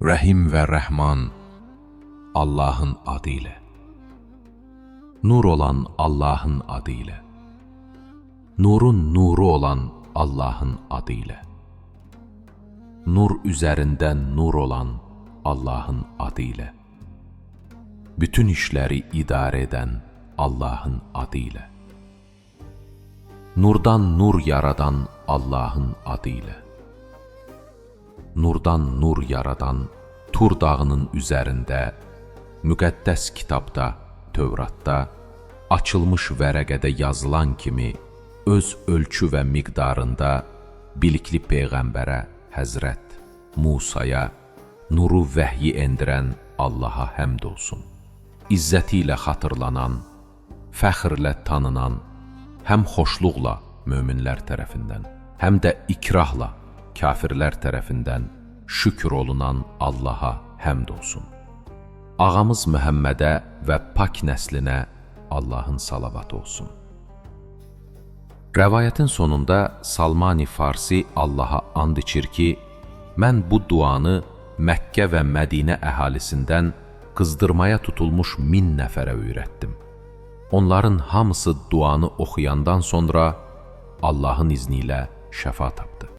Rəhim və Rəhman Allahın adı ilə. Nur olan Allahın adı ilə. Nurun nuru olan Allahın adı ilə. Nur üzərindən nur olan Allahın adı ilə. Bütün işləri idarə edən Allahın adı ilə. Nurdan nur yaradan Allahın adı ilə. Nurdan nur yaradan Tur dağının üzərində, müqəddəs kitabda, Tövratda, açılmış vərəqədə yazılan kimi öz ölçü və miqdarında bilikli peyğəmbərə, Həzrət Musaya nuru vəhyi endirən Allaha həmd olsun. İzzəti ilə xatırlanan, fəxrlə tanınan, həm xoşluqla möminlər tərəfindən, həm də ikrahla kafirlər tərəfindən şükür olunan Allaha həmd olsun. Ağamız Məhəmmədə və pak nəslinə Allahın salavatı olsun. Rəvayətin sonunda Salmani Farsi Allaha and içir ki, mən bu duanı Məkkə və Mədinə əhalisindən qızdırmaya tutulmuş 1000 nəfərə öyrətdim. Onların hamısı duanı oxuyandan sonra Allahın izni ilə şəfa tapdı.